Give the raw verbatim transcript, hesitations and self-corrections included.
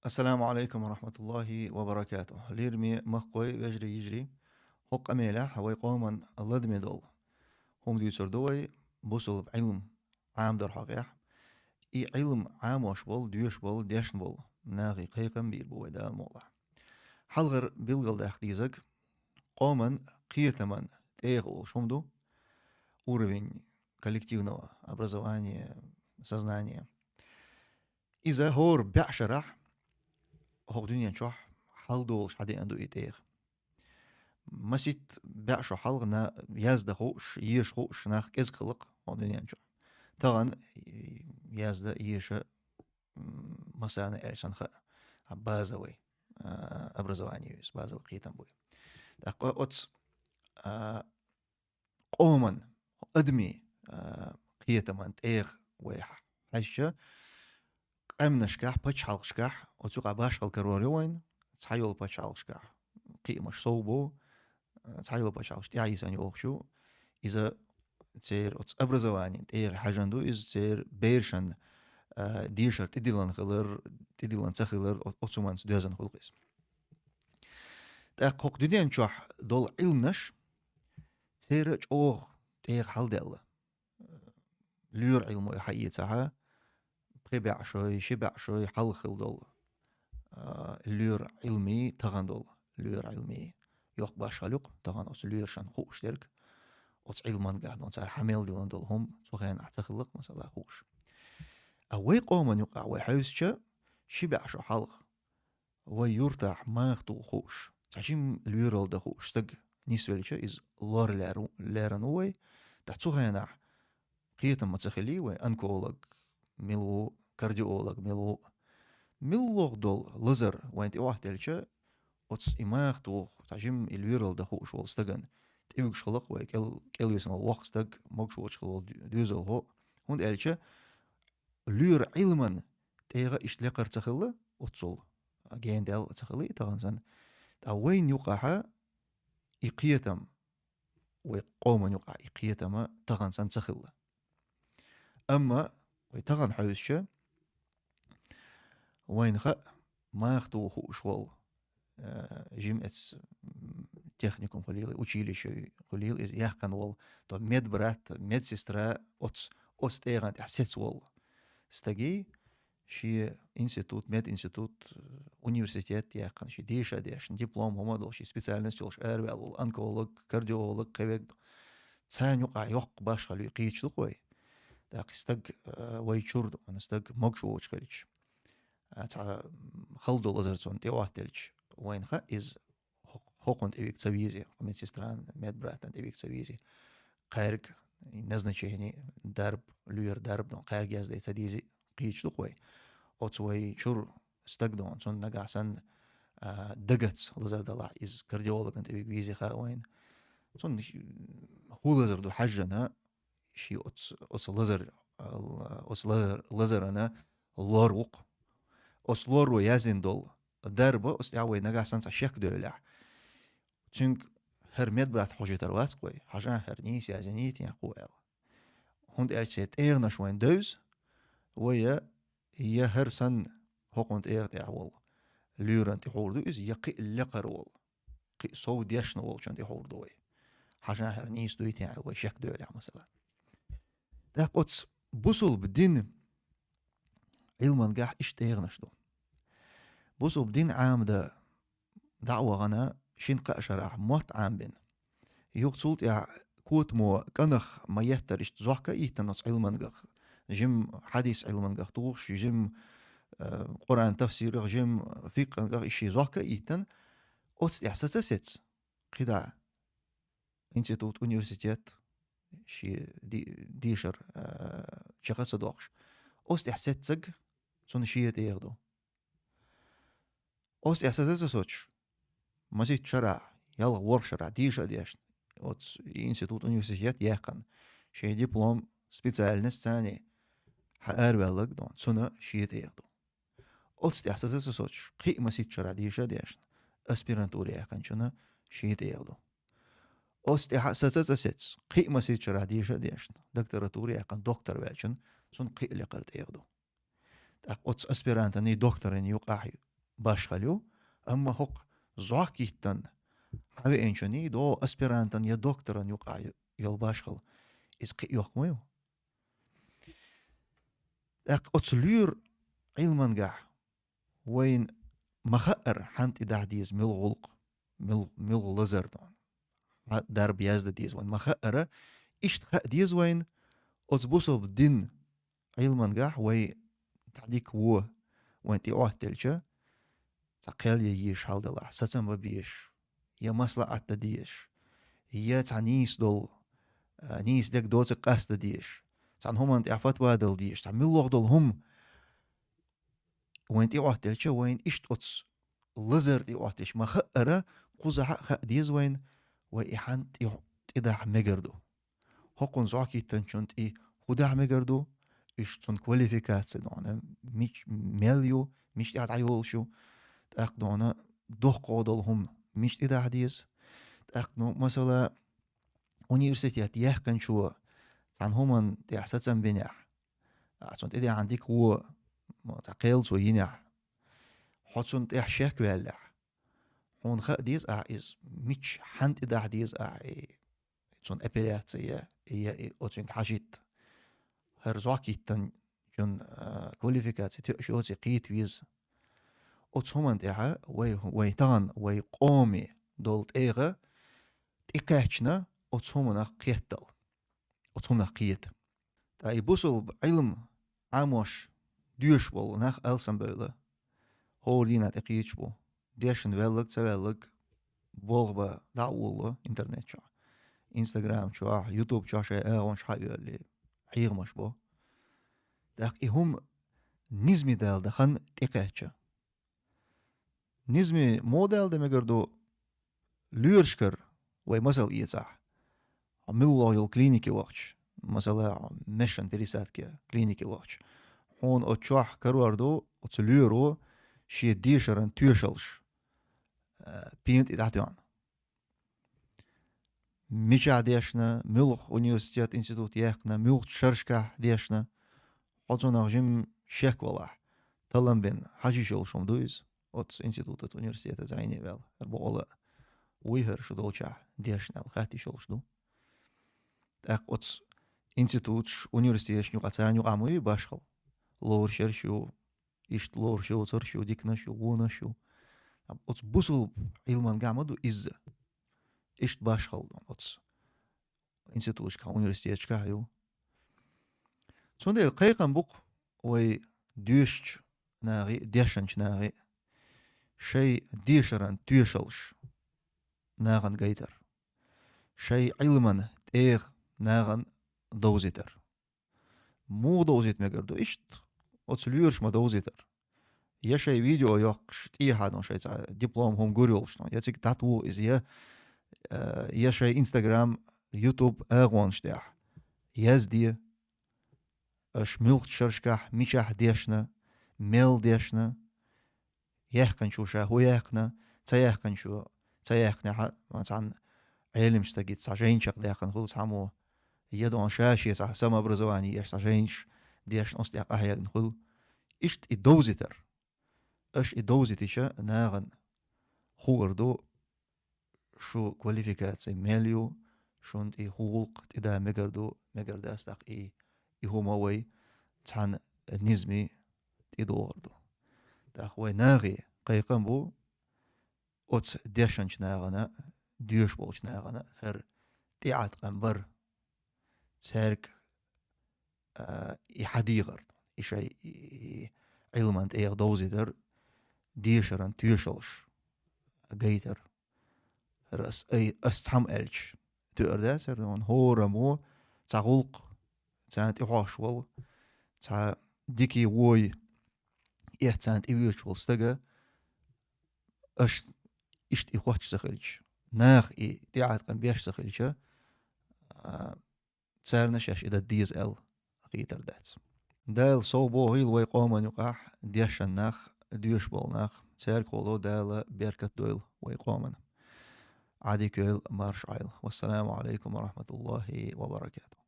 Ассаламу алейкум ва рахматуллахи ва баракатух. Лераме махкой, вежарий, йижарий. ХӀокху къамелехь вай къоман ладаме долу хӀума дуьйцур ду вай, бусулба Ӏилма Ӏамдар хьокъехь. И Ӏилма Ӏамош болу, доьшуш болу, дешна болу нахе кхайкхам бийр бу вай Дала мукъалахь. Хьалхара билгалдаккха дезаг, къоман кхетаман тӀегӀа олуш хӀума ду, уровень коллективного образования, сознания. Иза хӀора бӀе шарахь хӀокху дуьнен чохь хьалдолуш хьадеана ду и тӀегӀа. Маситта бӀе шо хьалха на-, яздан хууш, еша хууш нах кӀезиг хилла-кх хӀокху дуьнен чохь. Тахана яздан, еша, м, массарна аьлла санна хаьа, базовый, а, образование ю иза, базовый кхетам бу. ТӀаккха оцу, а, къоман, адамийн, а, кхетаман тӀегӀа вай хьаьжча, къаьмнашкахь, пачхьалкхашкахь, оцу юкъахь башхалла карор ю вайна, цхьайолу пачхьалкхашкахь кхиамаш сов бу, а, цхьайолу пачхьалкхаш тӀаьхьа йисина йогӀуш ю. Иза церан оцу образованин тӀегӀа хьаьжна ду, иза церан берашан, а, дешар тӀедиллина хилар, тӀедиллина ца хилар, о-, оцу хӀуманца доьзна хуьлу иза. ТӀаккха хӀокху дуьнен чохь долу Ӏилманаш церан чӀогӀа тӀегӀа хьалдаьлла. Лоьран Ӏилмо хьаэцахь, пхи бӀе шой, ши бӀе шой хьалха хилла долу, а, лоьран Ӏилмий, тахана долу лоьран Ӏилмий йоккха башхалла ю-кх, тахана оцу лоьрашна хууш дерг, оцу Ӏилманехь долу, цара хьа мел диллина долу хӀума цу хенахь ца хилла-кх, масала, хууш. А вай къоман юкъахь вай хьаьвсича, ши бӀе шо хьалха вай юьртахь маха туху хууш, цхьа жимма лоьралла дан хууш стаг нисвелча, иза лор лер-, лерина ву вай. Ткъа цу хенахь кхетам ма ца хилий вай, онколог мила ву, кардиолог мила ву. Милла долу лазар вайна тӀе охьатаьлча, оцу и маха туху, цхьа жимма и лоьралла дан хууш волу стагана тӀевуьгуш хилла-кх вай, кӀел-, кӀелвисина воккха стаг, могуш воцуш хилла волу ду-, доьзалхо. ХӀунда аьлча лоьран Ӏилман тӀегӀа иштта лекхар ца хилла, оццул гена даьлла ца хилла и тахана санна. Ткъа вайна юкъахь и кхетам, вай къоман юкъахь и кхетам тахана санна ца хилла. Амма вай тахана хьаьвсича, вайна хаьа маха туху хууш волу, э, жимма эцу, м, техникум хуьлийла, училище хуьлийла, иза яьккхина волу, то медбрат, медсестра, оц-, оцу тӀегӀан тӀехь сецна волу стагий, шен институт, мединститут, университет яьккхина, шен деша а дешна, диплом хӀума а долуш, шен специальность йолуш араваьлла волу онколог, кардиолог, кхевег. Царна юкъахь йоккха башхалла ю, кхеташ ду-кх вай. ТӀаккха стаг, э, вай чуьра ду, стаг могуш воцуш хилча, а, цхьа, м, хала долу лазар цунна тӀе охьатаьлча, вайна хаьа иза хӀо-, хӀокхунна тӀе вига ца везий, хӀокху медсестран, медбратан тӀе вига ца везий. Кхаьрга назначение, дарба, лоьран дарба дан, кхаьрга яздан ца дезий, кхеташ ду-кх вай. Оцу вай чуьра стаг дан, цунна нагахь санна, а, дагаца лазар далахь, иза кардиологан тӀе вига везий хаьа вайна. Цунна ш-, хӀун лазар ду хьаьжжина, шен оцу, оцу лазар-, оцу лазар-, лазарана лор ву-кх. Оцу лоро яздина долу дарба, оцу тӀехь вай нагахь санна цхьа шек девллехь, цуьнга хӀара медбрат хьожуьйтур вац-кх вай, хьажахь, хӀара нийса яздиний те, кху аьлла. ХӀунда аьлча тӀегӀанаш вайна девза, вай я, я хӀара санна хӀокхунна тӀегӀа тӀехь волу лоьрана тӀехьур ду иза, я кхин а лекхара волу, кхин а сов дешна волчунна тӀехьур ду вай. Хьажахь, хӀара нийса дуй те аьлла, вай шек девллехь, масала. ТӀаккха оцу бусулба дин Ӏилманехь иштта тӀегӀанаш ду. Бусулба дин Ӏамадан дӀа а вахана, шина-кхаа шарахь мотт Ӏамабина. Юха цул тӀаьхьа котамо кӀанах ма-еттара иштта зохка а йиттина оцу Ӏилманехь, жимма хьадис Ӏилманехь тухуш, жимма, э, Къуръан тафсирах, жимма фикъхӀанехь и шен зохка а йиттина, оцу тӀехь саца а сецна, кхидӀа институт, университет, шен ди-, дешар, э, чекх а ца доккхуш. Оцу тӀехь сецнарг цунна шен тӀегӀа ду. Оцу тӀехь саца а ца соцуш, маситта шарахь, ялх-ворхӀ шарахь деша а дешна, оцу институт, университет яьккхина, шен диплом, специальность царний хьа араваьлларг ду, цунна шен тӀегӀа ду. Оцу тӀехь саца а ца соцуш, кхин а маситта шарахь деша а дешна, аспирантура яьккхинчунна шен тӀегӀа ду. Оцу тӀехь саца а ца сецна, кхин а маситта шарахь деша а дешна, докторатура яьккхина, доктор ваьллачунна, цунна кхин а лекхара тӀегӀа ду. ТӀаккха оцу аспирантаний, доктораний юкъахь башхал ю, амма хӀокху зӀок йиттан хьавеанчуний до аспирантан я докторан юкъа йолу башхал иза кхиъ йоккха ма ю. ТӀаккха оцу лоьру Ӏилмангахь вайна ма хаъара хьанна тӀедахьа деза мила гӀуллакх, мил-, мила лазар дона. Хьан дарба яздан деза вайна ма хаъара, иштта хаа деза вайна, оцу бусалба дин Ӏилмангахь вай тхьадика вон вайна тӀе Ӏоттаделча, цхьа кхел я езаш хьал делахь, сацам бан безаш, я маслаӀат дан дезаш, я цхьа нийса долу, а, нийса дерг доцург къастадан дезаш, цхьана хӀуманна тӀехь фатва дала дезаш, цхьа муьлхха долу хӀума вайна тӀе Ӏоттаделча, вайна иштта оцу лазар тӀе Ӏоттаделча ма хаъара, кхузахь а хаа деза вайна, вай и хьанна тӀе, тӀедахьа мегар ду. ХӀокхунна зӀок йиттанчунна тӀе хӀун дахьа мегар ду, уьш цунна квалификаци дона, мич-, мел ю, мича тӀехь дӀайолуш ю, тӀаккха дона доккхо долу хӀума мича тӀедахьа деза. ТӀаккха, ну, масала, университет яьккхинчо цхьана хӀуманна тӀехь сацам бинехь, а, цунна тӀедеана дика вон, мо, цхьа кхел цо йинехь, хьо цунна тӀехь шек ваьллехь, хьуна хаа деза ахь иза, мича хьанна тӀедахьа деза ахь и цунна операци я, я и оцуьнга хьажитта. ХӀара зӀок йиттанчун, а, квалификаци тоьуш йоций кхета веза. Оцу хӀуманна тӀехь вай, вай тахана, вай къоме долу тӀегӀа тӀекхаьчна оцу хӀуманах кхетал. Оцу хӀуманах кхета. Ткъа и бусалба Ӏилма Ӏамош доьшуш болу нах алсамбевлла, хӀора дийнахь тӀекхеташ бу. Дешна велларг, ца велларг, болх бан дӀа а волало интернет чохь, Instagram чохь, YouTube чохь шайн агӀонаш хьа а йоьллий, хьехамаш бо. ТӀаккха и хӀума низаме дала дан хан тӀекхаьчча. Низаме муха дала дан мегар ду лоьрашкара, вай масал эцахь, хьо муьлхха йолу клинике вахча, масала, хьо месан пересадке клинике вахча, хьуна оцу чохь карор ду оцу лоьро шен дешаран тоьшаллаш, а, пена тӀе дӀатоьхна. Мичахь дешна, муьлха университет, институт яьккхина, муьлхачу шерашкахь дешна, хьо цунах жимма шек валахь, таллам бина хьажа йиш йолуш хӀума ду иза. Оцу институтаца, университетаца зӀене а ваьлла, хӀара бакъала вуй хӀара шу долчохь дешна аьлла хатта йиш йолуш ду. ТӀаккха оцу институташ, университеташ юкъахь ма ю башхал. Лоруш ерш ю, иштта лоруш йоцурш ю, диканаш ю, вонаш ю. Оцу бусалба Ӏилмангахь ма ду изза. Иштта башхал оцу институташкахь, университеташкахь ю. Цундела кхайкхам бу-кх вай доьшучу нахе, дешначу нахе, шайн дешаран тоьшаллаш нахана гайтар, шайн Ӏилман тӀегӀа нахана довзийтар. Муха довзийта мегар ду? Иштта оцу лоьраша ма довзийтара. Я шайн видео йоккхуш, тӀехьа, ну, шайн цхьа диплом хӀума гур йолуш, ну, я цига дӀатуху иза, я, э, я шайн Instagram, YouTube агӀонаш тӀехь язде, аша муьлххачу шерашкахь мичахь дешна, мел дешна, яьккхинчо ша хӀун яьккхина, ца яьккхинчо ца яьккхинехь а, ма цхьана Ӏеламчу стаге цхьа жайна чекхдаьккхина хуьлу цхьаммо, я дона ша шен цхьа самообразование еш цхьа жайнаш дешна, оцу тӀехь къахьегна хуьлу. Иштта и довзийтар. Аша и довзийтича, нахана хуур ду, шу квалификаци мел ю, шуна тӀе хӀун гӀуллакх тӀедала мегар ду, мегар дац, тӀаккха и, и хӀума вай цхьана низаме тӀедогӀур ду. ТӀаккха вай нахе кхайкхам бу, оцу дешначу нахана, доьшуш болчу нахана хӀара тӀеӀаткъам бар. Цаьрга, а, и хьадийгӀар, и шайн, и, и Ӏилман тӀегӀа довзийтар, дешаран тоьшаллаш гайтар. ХӀара ас, ай, ас цхьамма аьлча, тоьар дац хӀара, хӀораммо цхьа гӀуллакх, царна тӀехьош волу, цхьа дикий вой, эхь царна тӀевоьдуш волу стага, аша иштта и хоттуш ца хилча, наха и тӀеӀаткъам беш ца хилча, а, царна шаьш и дан деза аьлла хетар дац. Дала сов бохийла вай къоман юкъахь дешан нах, доьшуш болу нах, цаьргахула Дала беркат дойла вай къоман. Ӏадика йойла, марша Ӏойла. Вассаламу Ӏалайкум ва рахматуллахи ва баракатух.